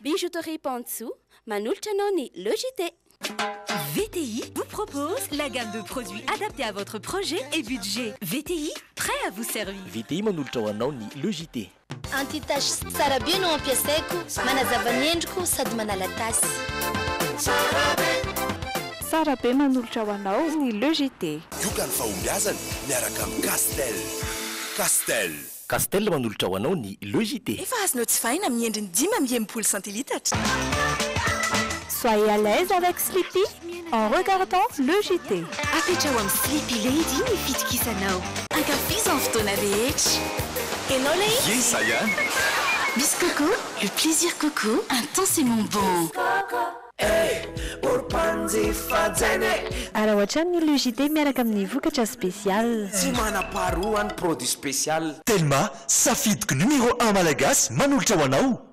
Bijouterie Pantsu, manolotra anao ny Le JT. VTI vous propose la gamme de produits adaptés à votre projet et budget. VTI, prêt à vous servir. VTI manolotra ho anao ny Le JT. Anti-tache tsara be no ampiasaiko, manazava ny endriko sady manala tasy. Tsara be manolotra ho anao ny Le JT. Ioka ny fahombiazana miaraka amin'ny Castel. Castel. Castel manolotra ho anao ny Le JT. Efa azonao jifaina amin'ny endriny 65 centilitatra. Soyez à l'aise avec Sleepy en regardant Le JT. Apetrao amin'ny Sleepy Lady ny fitokisanao. Ankafizo amin'ny fotoana rehetra. Ianao ilay izy. Yes, ihany. Miss Coco, le plaisir coco, intensément bon. Araho hatrany ny Le JT miaraka amin'ny vokatra spécial. Tsy manam-paharoa ny produit spécial. Telma, safidiko numéro 1 malagasy manolotra ho anao.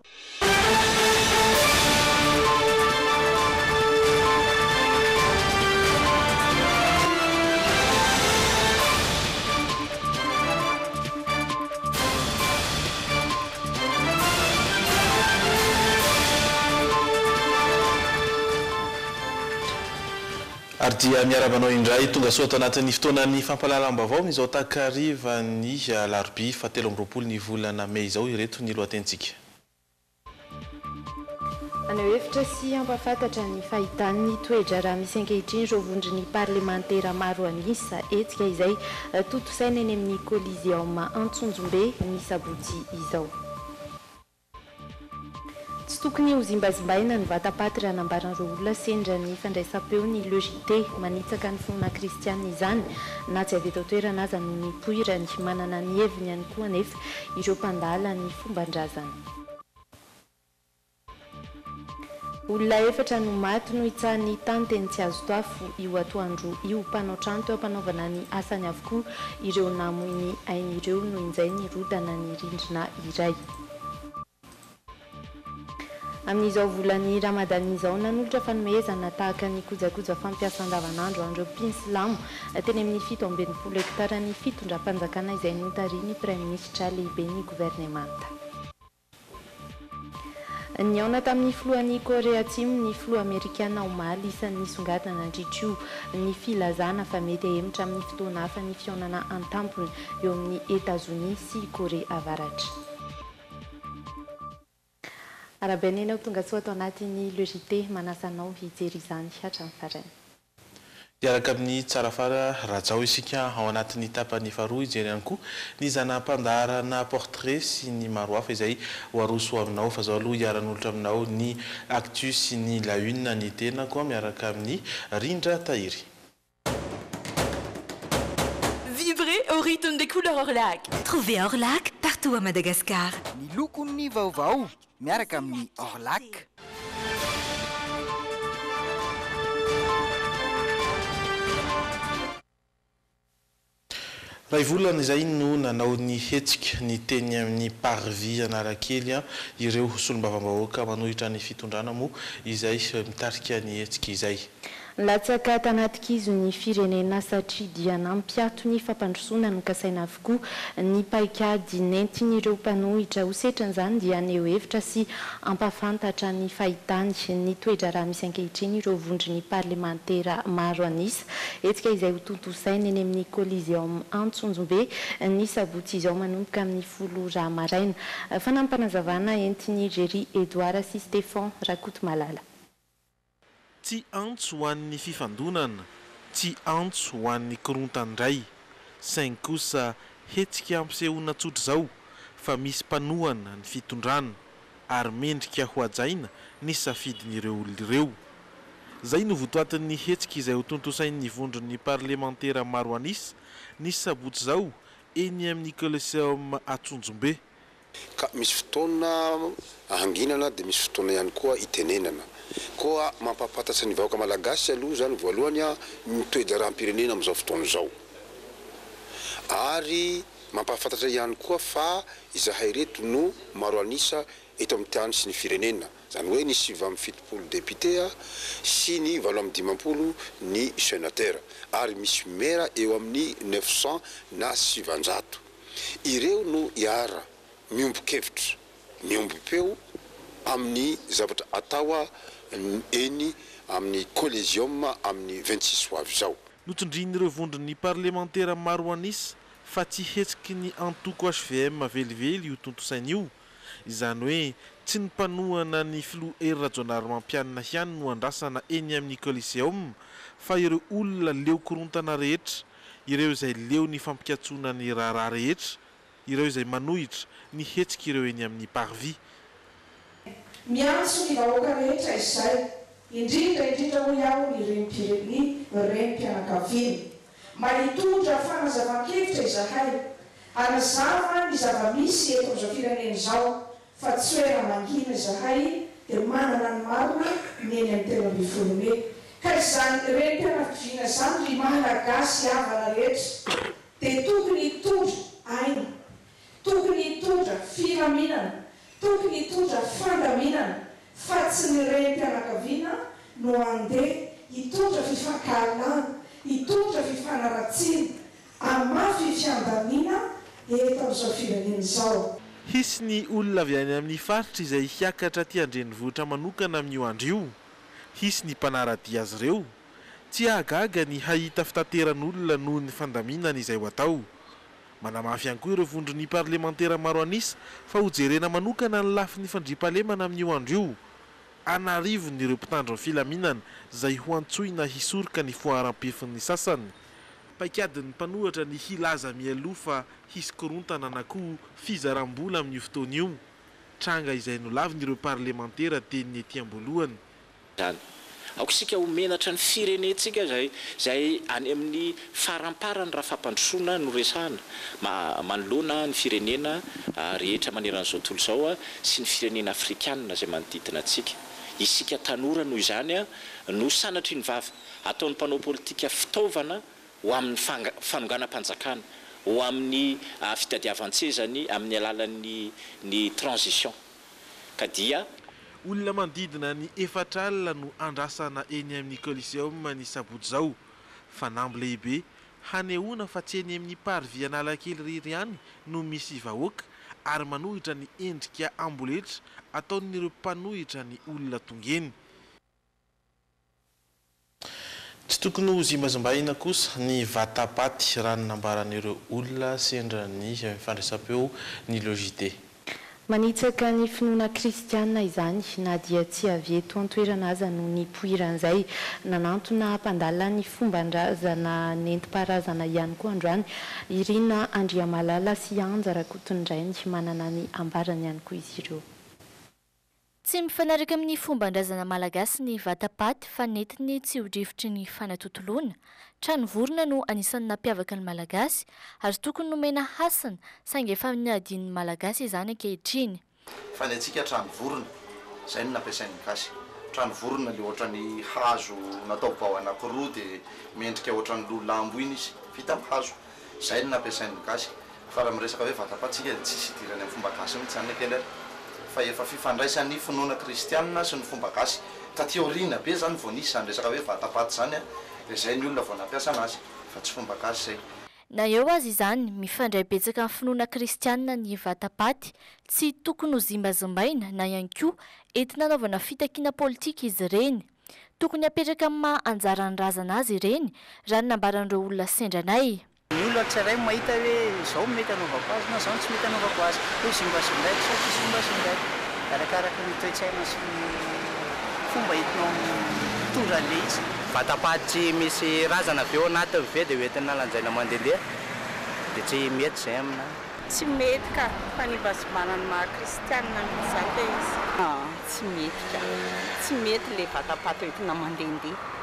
Ary dia miarahaba anao indray tonga soa ato anatin'ny fotoanan'ny fampahalalam-baovao amin'izao takarivan'ny alarobia fahatelo amby roapolo ny volana mey izao. Ireto ny lohatenintsika. Maneho hevitra sy hampahafantatra ny fahitany ny toe-draharaha misy ankehitriny ireo vondron'ny parlemantera maro an'isa. Hetsika izay tontosaina eny amin'ny Coliseum Antsonjombe ny sabotsy izao. Tsy tokony ho zimbazimbaina ny vata-paty raha nambaran'ireo olona sendra ny fandraisam-peo ny Le JT. Manitsaka ny finoana kristiana izany na tsy avy eto an-toerana aza no nipoirany. Manana ny heviny ihany koa anefa ireo mpandala ny fomban-drazana. Olona efatra no maty nohitsahan'ny tany teny Tsiazotafo io atoandro io. Mpanao trano teo am-panaovana ny asany avokoa ireo namoy ny ainy ireo no injay nirodana ny rindrina iray. Amin'izao volan'ny Ramadany izao, nanolotra fanomezana tahaka ny kojakoja fampiasa andavanandro an'ireo mpino silamo teny amin'ny 67 hektara ny fitondram-panjakana izay notarihin'ny Praiminisitra lehiben'ny governemanta. Nihaona tamin'ny filohan'i Korea Atsimo ny filoha amerikana omaly. Isan'ny nisongadina nandritra io ny filazana fa mety hahemotra amin'ny fotoana hafa ny fihaonana an-tampony eo amin'i Etazonia sy Korea Avaratra. Arahabaina ianao tonga soa ato anatin'ny Le JT, manasa anao hijery izany hatramin'ny farany. Hiaraka amin'ny Tsarafara Rajao isika ao anatin'ny tapany faharoa hijery ihany koa ny zana-pandaharana portrait sy ny maro hafa izay ho aroso aminao. Fa zao aloha hiara-nolotra aminao ny actu sy ny la une ny tenako miaraka amin'ny Rindra Tahiry. Vibrez au rythme des couleurs Orlac. Trouvez Orlac partout à Madagascar. Ny lokon'ny vaovao miaraka amin'ny Orlac. Ray volana izay no nanao ny hetsika ny teny amin'ny Parvis Analakely ireo solombavambahoaka manohitra ny fitondrana moa izay mitarika ny hetsika izay. Latsaka tanaty kizo ny firenena satria dia nampiato ny fampandrosoana nokasaina avokoa ny paikady nentin'ireo mpanohitra. Ho setrin'izany dia haneho hevitra sy hampahafantatra ny fahitany ny toe-draharaha misy ankehitriny ireo vondron'ny parlemantera maro an'isa. Hetsika izay ho tontosaina eny amin'ny Coliseum Antsonjombe ny sabotsy izao manomboka amin'ny 10 ora maraina. Fanampim-panazavana entin'i Jerry Edouard sy Stéphan Rakotomalala. Tsy antso ho an'ny fifandonana, tsy antso ho an'ny korontandray, saingy kosa hetsika ampisehoana tsotra izao fa misy mpanohana ny fitondrana ary mendrika ho hajaina ny safidin'ireo olona ireo. Izay no votoatin'ny hetsika izay ho tontosain'ny vondron'ny parlemantera maro an'isa ny sabotsy izao eny amin'ny Coliseum Antsonjombe. Ka misy fotoana ahanginana dia misy fotoana ihany koa itenenana. Koa mampahafantatra ny vahoaka malagasy aloha izany voalohany ny toe-draharaham-pirenena amin'izao fotoana izao. Ary mampahafantatra ihany koa fa izahay ireto no maro an'isa eto amin'ny tany sy ny firenena. Izany hoe ny 79 député sy ny 58 ny sénateur. Ary misy maire eo amin'ny 900 na 900. Ireo no hiara miombon-kevitra, miombom-peo. amin'ny zavatra atao eny amin'ny Coliseum amin'ny 26 ho avy izao. Notsindrian'ireo vondron'ny parlemantera maro an'isa fa tsy hetsiky ny antoko hvm velively io tontosaina io. Izany hoe tsy ny mpanohana ny filoha Hery Rajaonarimampianina ihany no andrasana eny amin'ny Coliseum fa ireo olona leo korontana rehetra, ireo izay leo ny fampikatsoana ny raharaha rehetra, ireo izay manohitra ny hetsik'ireo eny amin'ny parvis. Miantso ny vahoaka rehetra izay, indrindra indrindra hoy aho ny renim-pire ny renim-pianakaviana. Mba hitondra fanazavan-kevitra izahay, hanazava ny zava-misy eto amin'izao firenena izao fa tsy hoe raha mangina izahay dia manana ny marina ny eny amin'ny 13 mey. Ka izany renim-pianakaviana izany ry Malagasy havana rehetra dia tokony hitondra aina, tokony hitondra filaminana, tokony hitondra fandaminana fa tsy ny renim-pianakaviana no handeha hitondra fifankahalana, hitondra fifanaratsiana, hamafy fiandaniana eto amin'izao firenena izao. Hisy ny olona avy any amin'ny faritra izay hiakatra aty an-drenivohitra manokana amin'io andro io. Hisy ny mpanara-dia azy ireo. Tsy hahagaga ny hahita fitateran'olona noho ny fandaminana izay ho atao. Manamafy ihany koa ireo vondron'ny parlemantera maro an'isa fa hojerena manokana ny lafiny fandriampahalemana amin'io andro io. An'arivony ireo mpitandro ny filaminana izay ho antsoina hisoroka ny foharam-pefin'ny sasany. Paikadin'ny mpanohatra ny hilaza mialoha fa hisy korontana na koa fizaram-bola amin'io fotoana io. Tranga izay nolavin'ireo parlemantera teny ety am-boalohany. Izany. Aoka isika ho menatra ny firenentsika izay izay any amin'ny faramparany raha fampandrosoana no resahana, manoloana ny firenena rehetra manerana izao tontolo izao sy ny firenena afrikanina izay manodidina antsika. Isika tanora noho izany no sanatria ny vava ataon'ny mpanao politika fitaovana ho amin'ny fanonganam-panjakana, ho amin'ny fitadiavan-tsezany amin'ny alalan'ny ny transition. Ka dia. Olona manodidina ny 40 no andrasana eny amin'ny Coliseum ny sabotsy izao. Fanamby lehibe hanehoana fa tsy eny amin'ny Parvis Analakely irery ihany no misy vahoaka ary manohitra ny endrika amboletra ataon'ireo mpanohitra ny olona tonga eny. Tsy tokony ho zimbazimbaina kosa ny vata-paty, raha ny nambaran'ireo olona sendra ny fandraisam-peo ny Le JT. Manitsaka ny finoana kristiana izany na dia tsy avy eto an-toerana aza no nipoiran'izay. Nanantona mpandala ny fomban-drazana nentim-paharazana ihany koa androany i Rina Andriamalala sy Anja Rakotondrainy. Manana ny ambarany ihany koa izy ireo. Tsy mifanaraka amin'ny fomban-drazana malagasy ny vata-paty fa nentiny tsy ho drifotry ny fanatontoloana. Trano vorona no anisan'ny nampiavaka ny Malagasy ary tokony nomena hasina saingy efa nihadian'ny Malagasy izany ankehitriny. Fa ny antsika trano vorona, zay no nampiasain'ny gasy. Trano vorona le ohatran'ny hazo natao bao anakiroa de mendrika ohatran'ny loha lambo iny izy, vita amin'ny hazo. Zay no nampiasain'ny gasy. Fa raha miresaka hoe vata-paty tsika dia tsisy idirany amin'ny fomba gasy mihitsy izany aky anie fa efa fifandraisan'ny finoana kristianina sy ny fomba gasy. Taty aoriana be izany vao nisy izany resaka hoe vata-paty izany an, dia izay ny olona vao nampiasa anazy fa tsy fomba gasy izay. Na eo aza izany, mifandray betsaka amin'ny finoana kristianina ny vata-paty, tsy tokony ho zimbazimbaina na ihany koa entina anaovana fitakiana politika izy ireny. Tokony hapetraka amin'ny maha anjaran'ny razana azy ireny, raha ny nambaran'ireo olona sendra anay. Ny olona tsirairay mahita hoe izao no mety hanaovako azy na izao no tsy mety hanaovako azy, hoe zimbazimbaiko sa tsy zimbazimbaiko. Arakaraka ny toe-tsaina sy ny fomba entinao mitondra an'ilay izy. Vata-paty tsy misy razana ve ao anatiny ve dia hoentina lanjaina mandehandeha? Dia tsy mety izay aminahy. Tsy mety ka, fanimbazimbana ny maha kristianina mihitsy izany ilay izy. Aa tsy mety ka, tsy mety ilay vata-paty hoentina mandehandeha.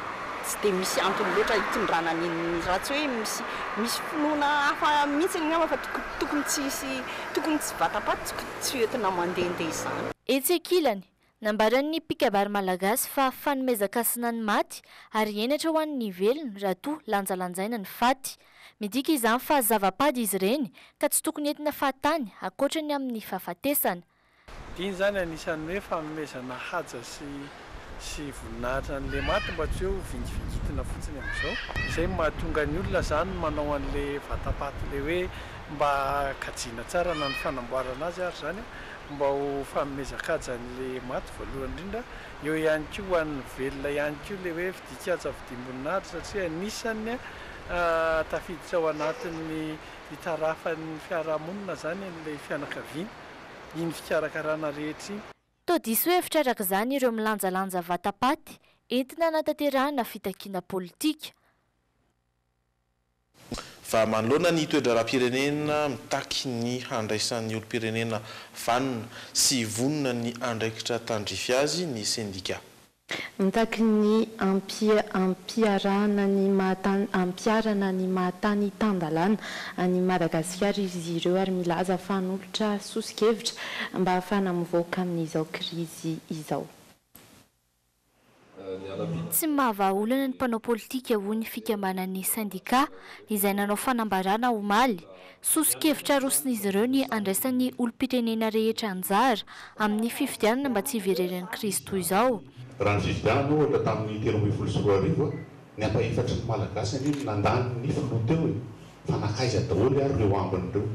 Tsy dia misy antony loatra hitondrana an'iny raha tsy hoe misy misy finoana hafa mihitsy angamba fa tokony tsy hisy tokony tsy vata-paty tsy hoentina mandehandeha izany. Etsy ankilany, nambaran'ny mpikabary malagasy fa fanomezan-kasina ny maty ary henatra ho an'ny velona raha toa lanjalanjaina ny faty. Midika izany fa zava-pady izy ireny ka tsy tokony entina fahatany ankoatra ny amin'ny fahafatesana. Iny izany anisan'ny hoe fanomezana haja sy sy voninahitra an'ilay maty mba tsy hoe ho vingivingitina fotsiny amin'izao. Izay no mahatonga ny olona izany manao an'ilay vata-paty ilay hoe mba kajiana tsara na ny fanamboarana azy ary izany mba ho fanomezan-kaja an'ilay maty voalohany indrindra. Eo ihany koa ho an'ny velona ihany koa ilay hoe fidian-kaja fidiam-boninahitra satria anisan'ny tafiditra ao anatin'ny itarafan'ny fiarahamonina izany ilay fianakaviana, iny fikarakarana rehetra iny. Toa diso hevitra araka izany ireo milanjalanja vata-paty entina hanatanterahana fitakiana politika. Fa manoloana ny toe-draharaham-pirenena mitaky ny handraisan'ny olom-pirenena vanona sy vonona ny andraikitra tandrify azy ny sendika. Mitaky ny hampiarahana ny maha hampiharana ny maha tany tan-dalàna an'i Madagasikara izy ireo ary milaza fa hanolotra soso-kevitra mba hahafahana mivoaka amin'izao krizy izao. Tsy mahavaha olana ny mpanao politika, hoy ny fikambanan'ny sendikà izay nanao fanambarana omaly. Soso-kevitra aroson'izy ireo ny handraisan'ny olom-pirenena rehetra anjara amin'ny fifidianana mba tsy hiverenan'ny krizy toy izao. Raha ny fifidianana ohatra tamin'ny 2013, ny ampahefatry ny Malagasy anie no nandany ny filoha teo e! Fa nankaiza daholo ary ireo ambiny ireo?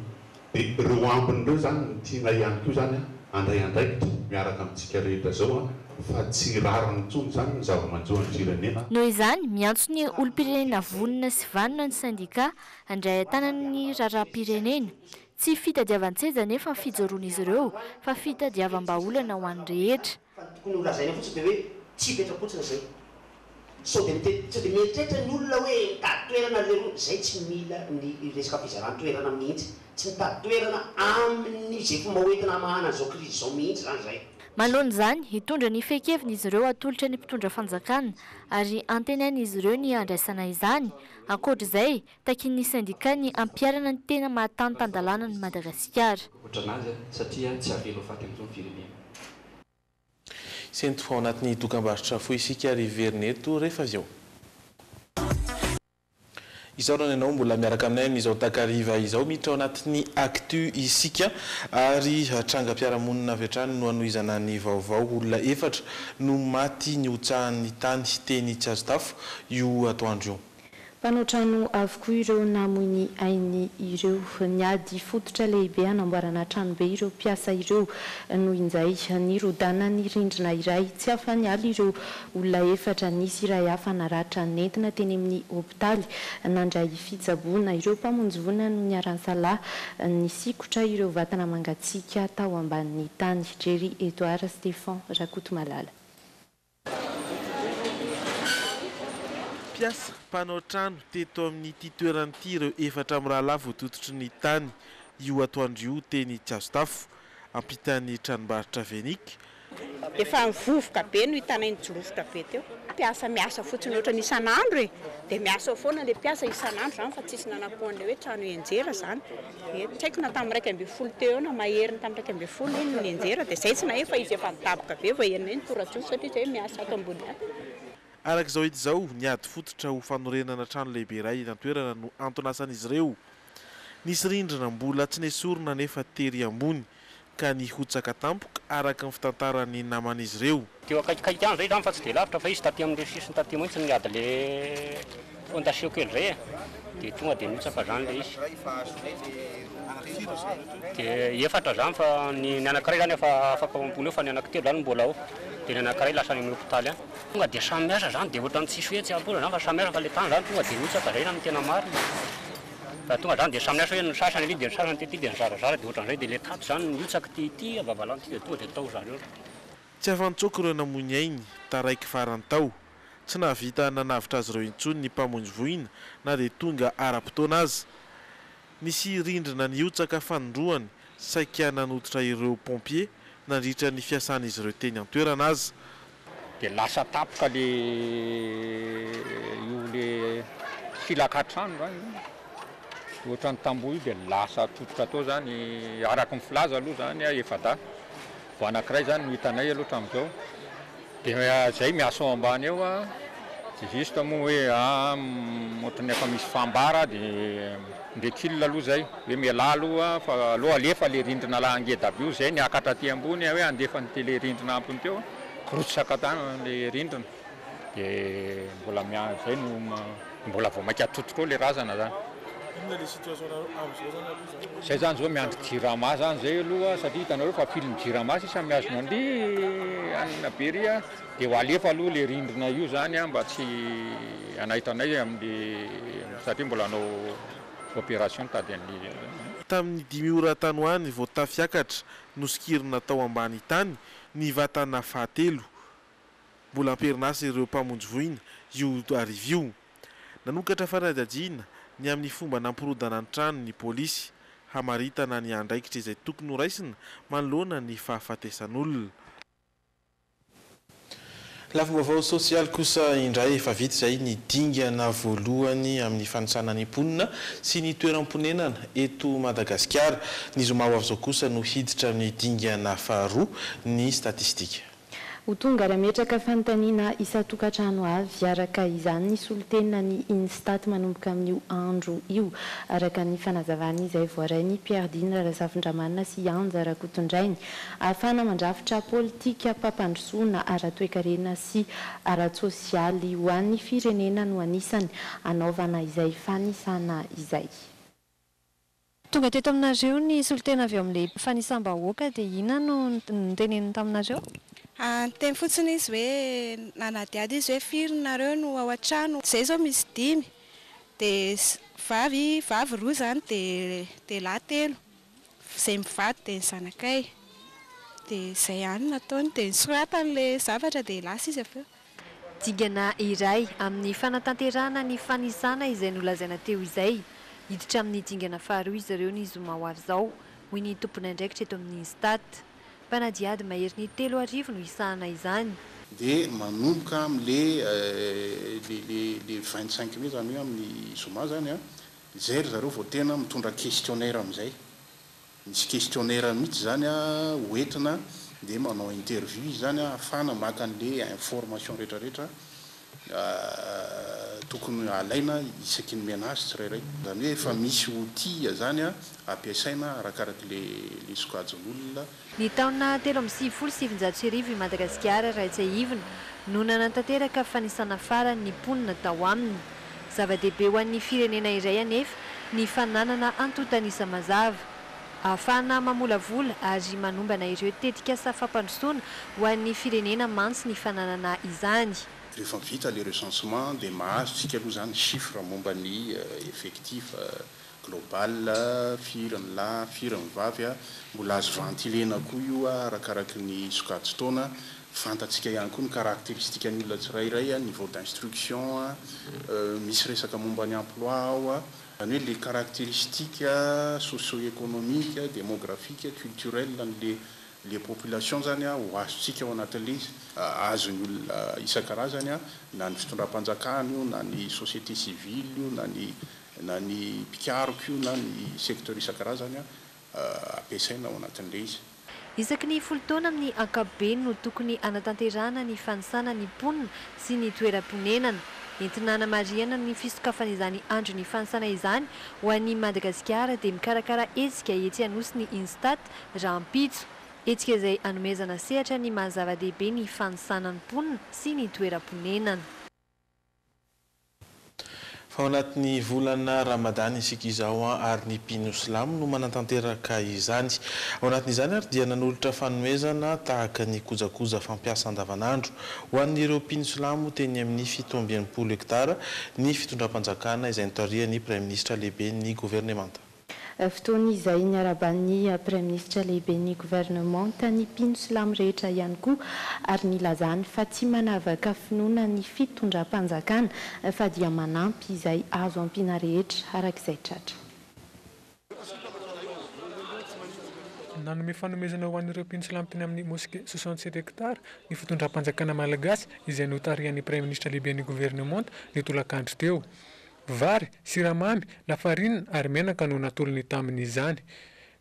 Dia ireo ambiny ireo izany no tianay ihany koa izany handray andraikitra miaraka amintsika rehetra izao fa tsy rariny intsony izany ny zava-manjo an'ny firenena. Noho izany, miantso ny olom-pirenena vonona sy vanona ny sendikà handray an-tanana ny raharaham-pirenena. Tsy fitadiavan-tseza anefa ny fijoroan'izy ireo fa fitadiavam-bahaolana ho an'ny rehetra. Fa ny tokony ho lazaina fotsiny dia hoe tsy hipetra-potsiny izay. Sao dia mite, sao dia mieritreritra ny olona hoe mitady toerana ry leroa, izay tsy mila ny resaka fizaran-toerana mihitsy. Tsy mitady toerana amin'ny izay fomba hoentina hamahana an'izao krizy izao mihitsy izany izay. Manoloana izany, hitondra ny fehin-keviny izy ireo hatolotra ny mpitondra fanjakana ary antenain'izy ireo ny handraisana izany. Ankoatra izay, takian'ny sendika ny hampiharana ny tena maha tany tan-dalàna an'i Madagasikara. Ohatran'azy satria tsy avela ho faty amin'izao ny firenena. Sento ao anatin'ny dokambarotra fohy isika ary hiverina eto rehefa avy eo. Isaorana ianao mbola miaraka aminay amin'izao takariva izao. Miditra ao anatin'ny actu isika ary trangam-piarahamonina avy hatrany no hanohizana ny vaovao. Olona efatra no maty nihotsahan'ny tany teny Tsiazotafo io atoandro io. Mpanao trano avokoa ireo namoy ny ainy ireo. Niady fototra lehibe hanamboarana tranobe ireo mpiasa ireo no injay nirodana ny rindrina iray. Tsy afa-niala ireo olona efatra, nisy iray hafa naratra nentina teny amin'ny hopitaly nandray fitsaboana. Ireo mpamonjy voina no niara-nisalahy nisikotra ireo vatana mangatsiaka tao ambanin'ny tany. Jerry Edouard Stephan Rakotomalala. Mpiasa mpanao trano teto amin'ity toerana ity ireo efatra mirahalahy voatototry ny tany io atoandro io teny Tsiazotafo, ampitan'ny tranombarotra Venic. Efa nivovoka be no hitanay nijorofotra be teo. Mpiasa miasa fotsiny ohatran'ny isan'andro e! Dia miasa ao foana ilay mpiasa isan'andro izany fa tsisy nanampo an'ilay hoe trano hianjera izany. Dia tsy haiko na tamin'ny 11 teo eo na maherin'ny tamin'ny 11 iny no nianjera dia izay tsy naheno fa izy efa nidaboka be vao henonay ny tora-joro satria izay miasa ato ambony ato. Araka izao hita izao, ny ady fototra ho fanorenana trano lehibe iray eny an-toerana no anton'asan'izy ireo. Nisy rindrina mbola tsy nesorina anefa tery ambony ka nihotsaka tampoka araka ny fitantaran'ny naman'izy ireo. Teo akaikikaiky ihany zay zany fa tsy dia lavitra fa izy taty amin'ireo sisiny taty mihitsy no niady le fondation kely zay e, dia tonga dia nihotsaka zany le izy. Dia efatra zany fa ny ny anankiray zany efa afaka ao ambony eo fa ny anankitelo zany mbola ao, dia ny anankiray lasa any amin'ny hopitaly any. Tonga dia samy miasa zany dia ohatran'ny tsisy hoe tsy ampy olana zany fa samy miasa fa le tany zany tonga dia nihotsaka zay zany no tena marina. Raha tonga zany dia samy niasa hoe ny sasany ary dia ny sasany tety dia nizarazara dia ohatran'izay dia ilay tato zany nihotsaka ity ity vavalano ity dia tonga dia tao zareo. Tsy afa-nitsoaka ireo namoy ny ainy, taraiky farany tao. Tsy nahavita nanavotra azy ireo intsony ny mpamonjy voina na dia tonga ara-potoana aza. Nisy rindrina nihotsaka fanindroany saika nanototra ireo pompiers nandritra ny fiasan'izy ireo teny an-toerana aza. Dia lasa tampoka le io le filaka-trano zany io, ohatran'ny tamboho io dia lasa tototra tao zany, araka ny filaza aloha zany efa-dahy, vao anankiray zany no hitanay aloha hatramin'izao, dia zay miasa ao ambany ao an, tsy juste moa hoe ohatran'ny efa misy fambara dia mi-recule aloha zay, hoe mialà aloha fa aleo alefa le rindrina la ngeda be io, zay niakatra aty ambony hoe handefa an'ity le rindrina ampony teo. Rotsaka tany le rindrina de mbola mia zay no mbola vao maika tototra eo le razana zany. Inona le situation-nareo amin'izao zany aloha zany? Zay zany zao miandry jirama zany zay aloha satria hitanareo fa fil-n'ny jirama sisa mihazona an'ry anona be ry a, de ho alefa aloha le rindrina io zany a mba tsy hanaitanay am'le satria mbola hanao opération mitady an'le. Tamin'ny dimy ora tany ho any vao tafiakatra nosokirina tao ambany tany ny vatana fahatelo. Mbola am-perinasa ireo mpamonjy voina io hariva io. Nanokatra fanadihadiana ny amin'ny fomba nampirodana ny trano ny polisy, hamaritana ny andraikitra izay tokony horaisina manoloana ny fahafatesan'olona. Lafim-baovao sosialy kosa indray, efa vita izay ny dingana voalohany amin'ny fanisana ny mponina sy ny toeram-ponenana eto Madagasikara. Ny zoma ho avy izao kosa no hiditra amin'ny dingana faharoa ny statistika. Ho tonga ary hametraka fanontaniana isan-tokantrano avy araka izany ny solontena ny Instat manomboka amin'io andro io, araka ny fanazavana izay voarain'i Pierre Dina Razafindramanana sy Anja Rakotondrainy. Ahafahana mandrafitra politikam-pampandrosoana ara-toekarena sy ara-tsosialy ho an'ny firenena no anisany hanaovana izay fanisana izay. Tonga teto aminareo ny solontena avy eo amin'ilay fanisam-bahoaka dia inona no noteneniny taminareo? Niteny fotsiny izy hoe nanadihady izy hoe firy nareo no ao an-trano? Izay izao misy dimy dia vavy vavy roa izany dia dia lahy telo. Izay mivady dia ny zanakay. Dia izay ihany no nataony dia nosoratany ilay zavatra dia lasa izy avy eo. Dingana iray amin'ny fanatanterahana ny fanisana izay nolazaina teo izay. Hiditra amin'ny dingana faharoa izy ireo ny zoma ho avy izao, hoy ny tompon'andraikitra eto amin'ny Instat. Mpanadihady maherin'ny 3000 no hisahana izany. Dia manomboka amin'le le le le 25 mai izany hoe amin'ny zoma izany an, izay ry zareo vao tena mitondra questionnaire amin'izay. Misy questionnaire mihitsy izany ho entina dia manao interview izy izany ahafahana maka an'le information rehetra rehetra tokony alaina isaky ny ménage tsirairay. Izany hoe efa misy outil izany ampiasaina arakarak'le le sokajin'olona. Ny taona 1993 i Madagasikara raha tsiahivina no nanatanteraka fanisana farany ny mponina tao aminy. Zava-dehibe ho an'ny firenena iray anefa ny fananana antontan'isa mazava. Ahafahana mamolavola ary manombana ireo tetikasa fampandrosoana ho an'ny firenena mantsy ny fananana izany. Rehefa vita le recensement dia mahazo tsika aloha zany chiffre momba ny effectif global, firy ny lahy, firy ny vavy, mbola azo ventilena koa io arakaraky ny sokajin-taona, fantatsika ihany koa ny caractéristiques-n'ny olona tsirairay, niveau d'instruction, misy resaka momba ny emploi ao, izany hoe le caractéristiques socio-économique, démographique, culturel an'le le population zany ho azontsika ao anatin'ilay izy, azon'ny olona isan-karazany, na ny fitondram-panjakana io, na ny société civile io, na ny na ny mpikaroka io na ny secteur isan-karazany ampiasaina ao anatin'ilay izy. Isaky ny folo taona amin'ny ankapobeny no tokony hanatanterahana ny fanisana ny mponina sy ny toeram-ponenana. Entina hanamarihana ny fisokafan'izany andron'ny fanisana izany ho an'i Madagasikara dia mikarakara hetsika etsy Anosy ny Instat rahampitso. Hetsika izay hanomezana sehatra ny maha zava-dehibe ny fanisana ny mponina sy ny toeram-ponenana. Fa ao anatin'ny volana Ramadany isika izao ary ny mpino silamo no manatanteraka izany. Ao anatin'izany ary dia nanolotra fanomezana tahaka ny kojakoja fampiasa andavanandro ho an'ireo mpino silamo teny amin'ny 67 hektara ny fitondram-panjakana izay notarihan'ny Praiminisitra lehiben'ny governemanta. Fotoana izay niarahaban'ny Praiminisitra lehiben'ny governemanta ny mpino silamo rehetra ihany koa ary nilazany fa tsy manavaka finoana ny fitondram-panjakana fa dia manampy izay azo ampiana rehetra araka izay tratra. Nanome fanomezana ho an'ireo mpino silamo teny amin'ny Mosquée 67 hectares ny fitondram-panjakana malagasy izay notarihan'ny Praiminisitra lehiben'ny governemanta ny tolakandro teo. Vary, siramamy, lafarinina ary menaka no natolony tamin'izany.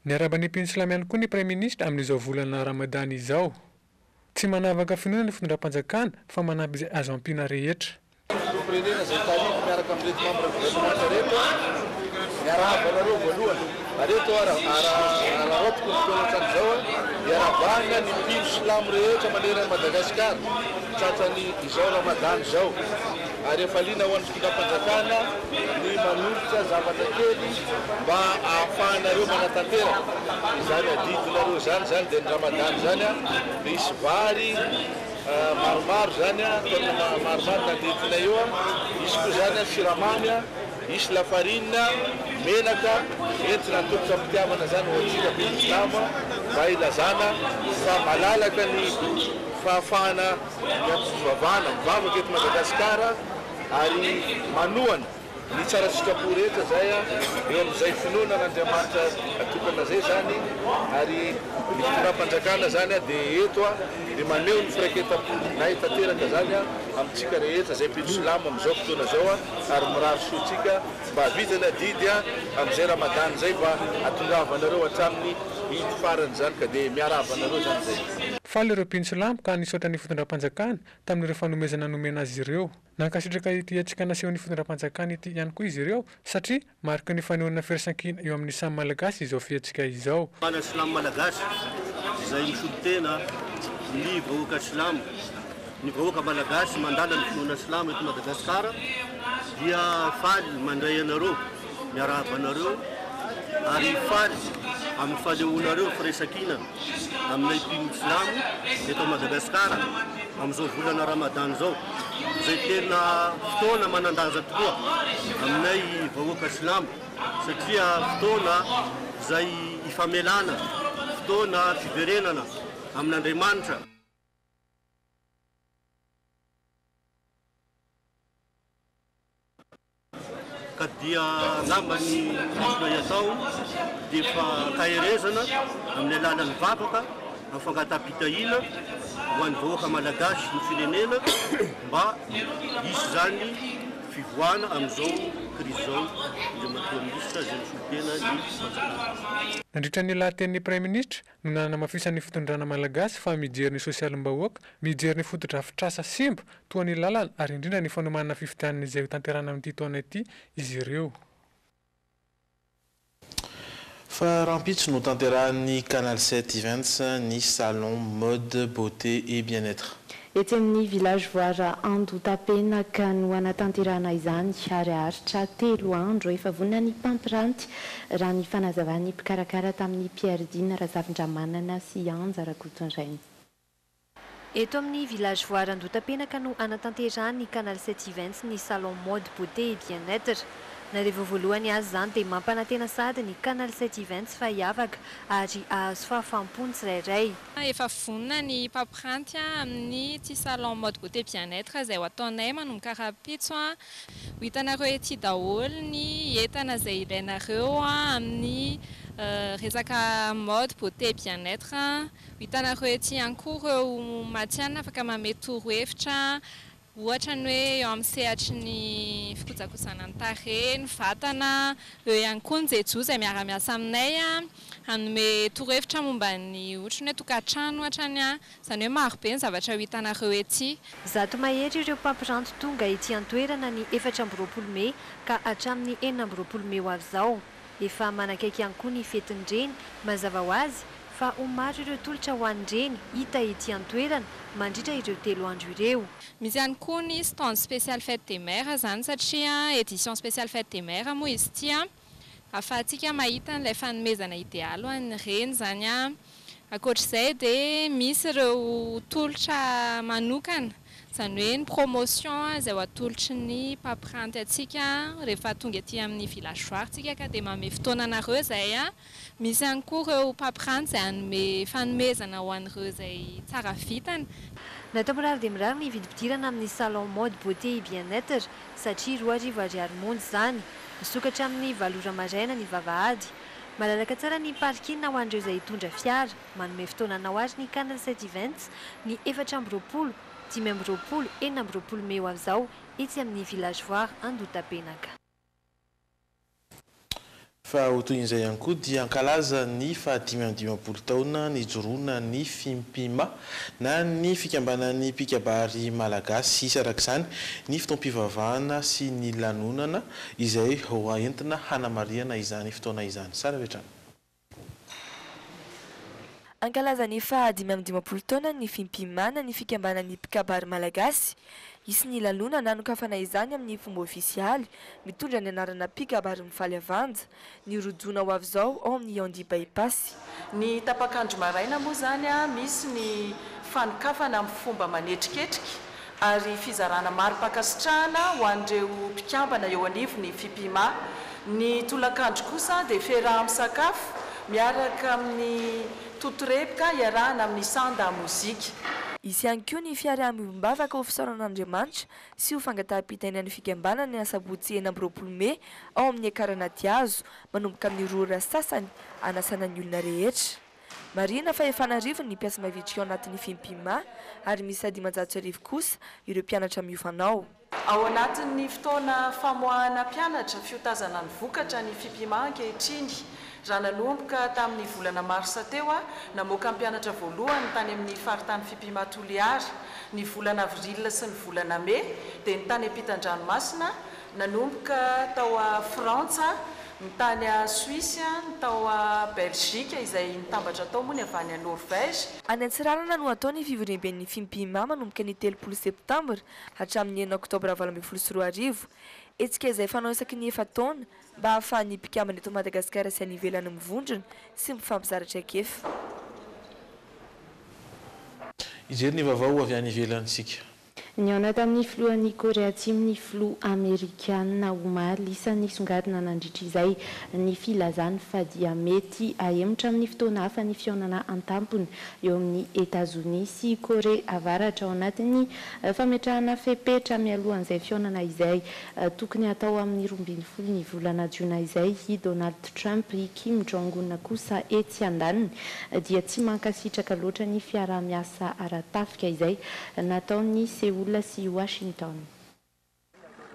Niarahaba ny mpino silamo ihany koa ny Praiminisitra amin'izao volana Ramadany izao. Tsy manavaka finoana ny fitondram-panjakana fa manampy izay azo ampiana rehetra. Filoham-pirenena izay tarihiko miaraka amin'ireto membre gouvernemanta ireto, miarahaba anareo voalohany. Ary eto araraotiko ny fotoana hatramin'izao hiarahabana ny mpino silamo rehetra manerana an'i Madagasikara tratran'ny izao Ramadany izao. Ary hafaliana ho an'ny fitondram-panjakana ny manolotra zavatra kely mba ahafahanareo manatanteraka izany adidinareo izany, izany dia ny Ramadan izany dia hisy vary maromaro izany, taonina maromaro nandetina eo, hisy koa izany siramamy, hisy lafarinina, menaka, entina atolotra am-pitiavana izany ho antsika mpino silamo mba hilazana fa malalaka ny fahafahana Ny antom-pivavahana, mivavaka eto Madagasikara ary manohana ny tsara sitrapo rehetra zay eo amin'izay finoana an'Andriamanitra tokana zay zany ary ny fitondram-panjakana zany dia eto dia maneho ny firaiketam-ponay tanteraka zany amintsika rehetra zay mpino silamo amin'izao fotoana zao ary mirary soa antsika mba hahavita ny adidy amin'izay Ramadan zay mba hatongavanareo hatramin'ny ito farany zany ka dia miarahaba anareo zany zay. Faly ireo mpino silamo ka nisaotra ny fitondram-panjakana tamin'ireo fanomezana nomena azy ireo. Nankasitraka ity hetsika nasehon'ny fitondram-panjakana ity ihany koa izy ireo satria mariky ny fanehoana firaisankina eo amin'ny samy Malagasy izao fihetsika izao. Mpana silamo malagasy izay misolo tena ny vahoaka silamo, ny vahoaka malagasy mandala ny finoana silamo eto Madagasikara dia faly mandray anareo, miarahaba anareo ary faly amin'ny fanehoanareo firaisankina aminay mpino silamo eto Madagasikara amin'izao volana Ramadan izao, izay tena fotoana manan-danja tokoa aminay vahoaka silamo satria fotoana izay ifamelana, fotoana fiverenana amin'Andriamanitra. Ka dia angamba ny azonay atao dia fankaherezana amin'ny alalan'ny vavaka, amin'ny fangataham-pitahiana ho an'ny vahoaka malagasy sy ny firenena mba hisy izany fivoahana amin'izao krizy izao, Andriamatoa Minisitra izay misolo tena ny fanjakana. Nandritra ny lahatenin'ny Praiminisitra no nanamafisan'ny fitondrana malagasy fa mijery ny sosialim-bahoaka, mijery ny fotodrafitrasa simba toa ny lalana ary indrindra ny fanomanana fifidianana izay hotanterahina amin'ity taona ity izy ireo. Fa rahampitso no tanterahan'ny Canal 7 Events ny salon mode, beauté et bien-être. Etsy amin'ny Village Voara Andotapenaka no hanatanterahana izany ary haharitra telo andro. Efa vonona ny mpampiranty raha ny fanazavan'ny mpikarakara tamin'i Pierre Dina Razafindramanana sy Anja Rakotondrainy. Eto amin'ny Village Voara Andotapenaka no hanatanterahan'ny Canal 7 Events ny salon mode, beauté et bien-être. Na dia vao voalohany aza izany dia mampanantena sahady ny Canal 7 Events fa hiavaka ary hahazo fahafaham-po ny tsirairay. Efa vonona ny mpampiranty amin'ity salon mode beauté bien être izay ho ataonay manomboka rahampitso. Ho hitanareo ety daholo ny entana izay ilainareo amin'ny resaka mode beauté bien être. Ho hitanareo ety ihany koa ireo matihanina afaka manome torohevitra Ohatra ny hoe eo amin'ny sehatry ny fikojakojana ny tarehy, ny vatana, eo ihany koa ny Jejo izay miara-miasa aminay hanome torohevitra momba ny ohatry ny hoe tokantrano ohatra ny, izany hoe maro be ny zavatra ho hitanareo ety. Zato mahery ireo mpampiranty tonga ety an-toerana ny 24 mey ka hatramin'ny 26 mey ho avy izao. Efa manakaiky ihany koa ny fetin'ny reny, mazava ho azy fa ho maro ireo tolotra ho an'ny reny hita ety an-toerana mandritra ireo telo andro ireo. Misy ihany koa ny stand spécial fête des mères izany satria édition spéciale fête des mères moa izy ity an, ahafahantsika mahita an'ilay fanomezana idealy ho an'ny reny izany an. Ankoatr'izay dia misy ireo tolotra manokana, izany hoe ny promotion izay ho atolotry ny mpampiranty antsika rehefa tonga ety amin'ny villageois tsika ka dia manome fotoana anareo izay. Misy ihany koa ireo mpampiranty izay hanome fanomezana ho an'ireo izay tsara vintana. Natao mirary dia mirary ny vidim-pidirana amin'ny salon mode beauté et bien-être satria 2000 ariary monja izany. Misokatra amin'ny valo ora maraina ny vavahady. Malalaka tsara ny parking ho an'ireo izay hitondra fiara. Manome fotoana anao ary ny Canal 7 Events ny 24, 25, 26 mey ho avy izao etsy amin'ny Village Voara Andotapenaka. Fa ho tohin'izay ihany koa dia hankalaza ny faha 55 taona nijoroana ny Fimpima na ny fikambanan'ny mpikabary malagasy. Hisy araka izany ny fotoam-pivavahana sy ny lanonana izay ho entina hanamarihana izany fotoana izany. Sary avy hatrany. Hankalaza ny faha 55 taonany ny Fimpimana ny fikambanan'ny mpikabary malagasy. Hisy ny lanonana hanokafana izany amin'ny fomba ofisialy, mitondra ny anarana Mpikabary Mifaly Avanja, ny roa jona ho avy izao ao amin'ny Yandy By-Pass. Ny tapak'andro maraina moa izany misy ny fanokafana amin'ny fomba manetriketrika ary fizarana mari-pankasitrahana ho an'ireo mpikambana eo anivon'ny Fimpima. Ny tolakandro kosa dia fiaraha-misakafo miaraka amin'ny totorebika iarahana amin'ny Sanda Mozika. Hisy ihany koa ny fiaraha-miombom-bavaka ho fisaorana an'Andriamanitra sy ho fangataham-pitahiana ny fikambanana ny asabotsy 26 mey ao amin'ny Ekar Anatihazo, manomboka amin'ny roa ora sasany, hanasana ny olona rehetra. Marihina fa efa an'arivony ny mpiasa mavitrika ao anatin'ny Fimpima ary miisa 1500 kosa ireo mpianatra miofana ao. Ao anatin'ny fotoana famoahana mpianatra fiotazana ny vokatra ny Fimpima ankehitriny. Raha nanomboka tamin'ny volana marsa teo, namoaka mpianatra voalohany tany amin'ny faritany Fimpima Toliara. Ny volana avril sy ny volana mey dia ny tany ampitan-dranomasina, nanomboka tao Frantsa, Ny tany Suisse, ny tao Belgique izay nitambatra tao moa ny avy any Norvège. Any Antsiranana no hatao ny fivoriamben'ny Fimpima manomboka ny 30 septambra hatramin'ny enina oktobra 2018. Hetsika izay fanao isaky ny efa-taona mba hahafahan'ny mpikambana eto Madagasikara sy any ivelany mivondrona sy mifampizara traikefa. Hijery ny vaovao avy any ivelany isika. Nihaona tamin'ny filohan'i Korea Atsimo ny filoha amerikana omaly. Isan'ny nisongadina nandritra izay ny filazany fa dia mety hahemotra amin'ny fotoana hafa ny fihaonana an-tampony eo amin'i Etazonia sy Korea Avaratra ao anatin'ny fametrahana fepetra mialohan'izay fihaonana izay tokony hatao amin'ny 12 ny volana jona izay i Donald Trump. I Kim Jong Un kosa etsy andaniny dia tsy mankasitraka loatra ny fiaraha-miasa ara-tafika izay nataon'i Séoul sy Washington.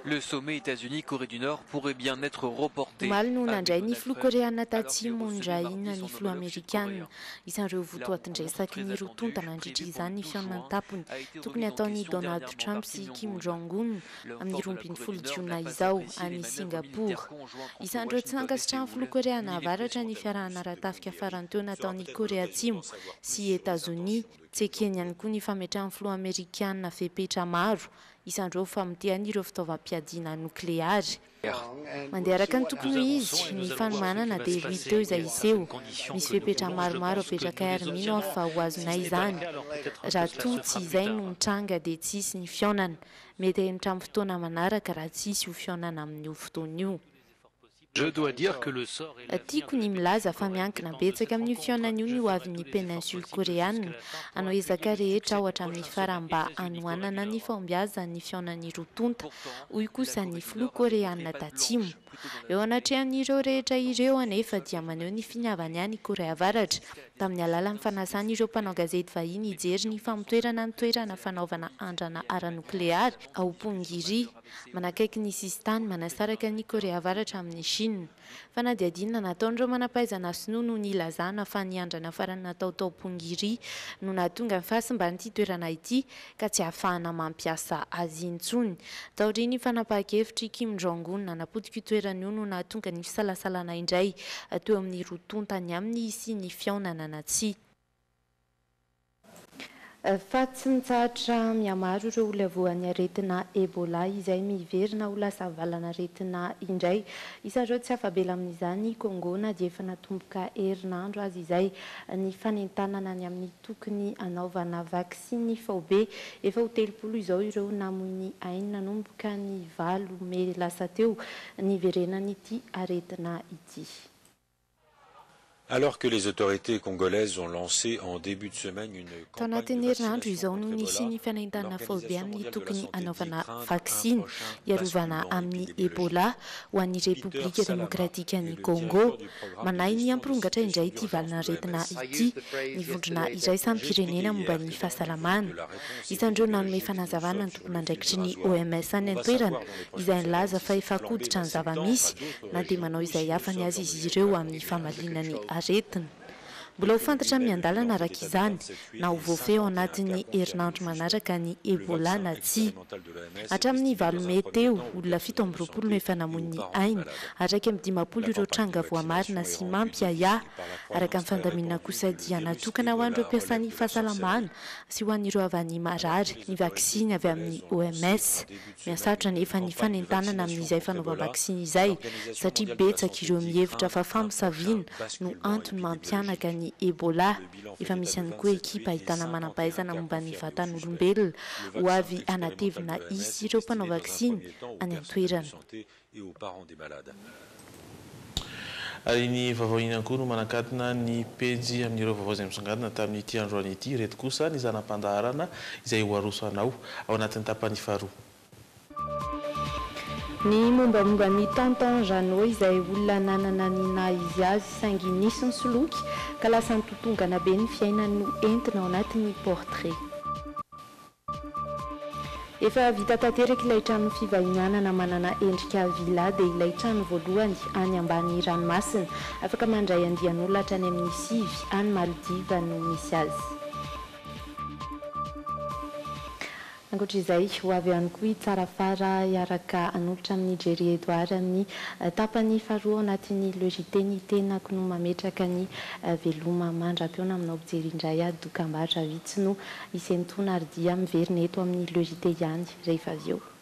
Le sommet États-Unis-Corée du Nord pourrait bien être reporté. Omaly no nandray ny filoha koreana tatsimo Moon Jae-in ny filoha amerikana. Isan'ireo votoatin-dresaky ny roa tonta nandritra izany ny fihaonana an-tampony tokony hataon'i Donald Trump sy Kim Jong-un amin'ny 12 jona izao any Singapour. Isan'ireo tsy nankasitrahan'ny filoha koreana avaratra ny fiarahana ara-tafika farany teo nataon'i Korea Atsimo sy Etazonia. Tsy ekeny ihany koa ny fametrahan'ny filoha amerikana fepetra maro, isan'ireo famotehany ireo fitaovam-piadiana nokleary. Mandeha araka ny tokony ho izy ny fanomanana dia ho hita eo izay hiseho. Misy fepetra maromaro apetrakay ary mino aho fa ho azonay izany. Raha toa tsy izay no mitranga dia tsy hisy ny fihaonana. Mety hahemotra amin'ny fotoana manaraka raha tsy hisy io fihaonana amin'io fotoana io. Tiako ny milaza fa miankina betsaka amin'io fihaonana io ny hoavin'ny Péninsule Koreana. Hanao ezaka rehetra aho hatramin'ny farany mba hanohanana ny fahombiazan'ny fihaonan'ny roa tonta, hoy kosa ny filoha Koreana Tatsimo. Eo anatrehan'ireo rehetra ireo anefa dia maneho ny finiavany ihany i Korea Avaratra tamin'ny alalan'ny fanasany ireo mpanao gazety vahiny hijery ny famotoerana ny toerana fanaovana andrana ara-nokleary ao Punggye-ri. Manakaiky ny sisintany manasaraka an'i Korea Avaratra amin'i Shina. Fanadihadiana nataon'ireo manam-pahaizana sinoa no nilazana fa ny andrana farany natao tao Punggye-ri no nahatonga ny fahasimban'ity toerana ity ka tsy ahafahana mampiasa azy intsony. Taorian'ny fanapahan-kevitr'i Kim Jong-un nanapotika io toerana io no nahatonga ny fisalasalana indray teo amin'ny roa tonta ny amin'ny hisian'ny fihaonana na tsia. Fa tsy mitsahatra mihamaro ireo olona voan'ny aretina Ebola izay miverina ho lasa valan'aretina indray. Isan'ireo tsy afa-bela amin'izany i Congo na dia efa natomboka herinandro aza izay ny fanentanana ny amin'ny tokony hanaovana vaksiny faobe. Efa ho 30 izao ireo namoy ny ainy nanomboka ny valo mey lasa teo niverenan'ity aretina ity. Alors que les autorités congolaises ont lancé en début de semaine une Tao anatin'ny herinandro izao no nisian'ny fanentanana faobe amin'ny tokony hanaovana vaksiny hiarovana amin'ny Ebola ho an'ny Repoblika Demokratikan'i Congo. Manahy ny hampirongatra indray ity valan'aretina ity ny vondrona iraisam-pirenena momba ny fahasalamana. Isan'ireo nanome fanazavana ny tompon'andraikitry ny OMS any an-toerana izay nilaza fa efa koditra ny zava-misy na dia manao izay afany aza izy ireo amin'ny famaliana ny aretina. Mbola ho fantatra miandalana araka izany na ho voafehy ao anatin'ny herinandro manaraka ny Ebola na tsia. Hatramin'ny valo mey teo, olona 27 no efa namoy ny ainy ary 51 ireo tranga voamarina sy mampiahiahy. Araka ny fandaminana kosa dia natokana ho an'ireo mpiasan'ny fahasalamana sy ho an'ireo havan'ny marary ny vaksiny avy amin'ny OMS. Mihasarotra anefa ny fanentanana amin'izay fanaovam-baksiny izay satria betsaka ireo mihevitra fa famosaviana no antony mampihanaka ny Ebola. Efa misy ihany koa ekipa ahitana manam-pahaizana momba ny vatan'olombelona ho avy hanatevina hisy ireo mpanao vaksiny any an-toerana. Ary ny vaovao iny ihany koa no manakatona ny pejy amin'ireo vaovao izay misongadina tamin'ity androany ity. Ireto kosa ny zana-pandaharana izay ho aroso anao ao anatin'ny tapany faharoa. Ny mombamomba an'i Tonton Jeannot izay olona nanana ny naha izy azy saingy nisy nisoloky ka lasa nitotongana be ny fiainany no entina ao anatin'ny portrait. Efa vita tanteraka ilay trano fivahinianana manana endrika villa dia ilay trano voalohany any ambany ranomasina. Afaka mandray andian'olona hatrany amin'ny sivy any Maldives no misy azy. Ankoatra izay, ho avy ihany koa i Tsarafara hiaraka hanolotra amin'i Jerry Edouard ny tapany faharoa ao anatin'ny Le JT Ny tenako no mametraka ny veloma mandra-pihaona aminao mpijery indray aho dokambarotra vitsy no hisentoana ary dia miverina eto amin'ny Le JT ihany rehefa avy eo.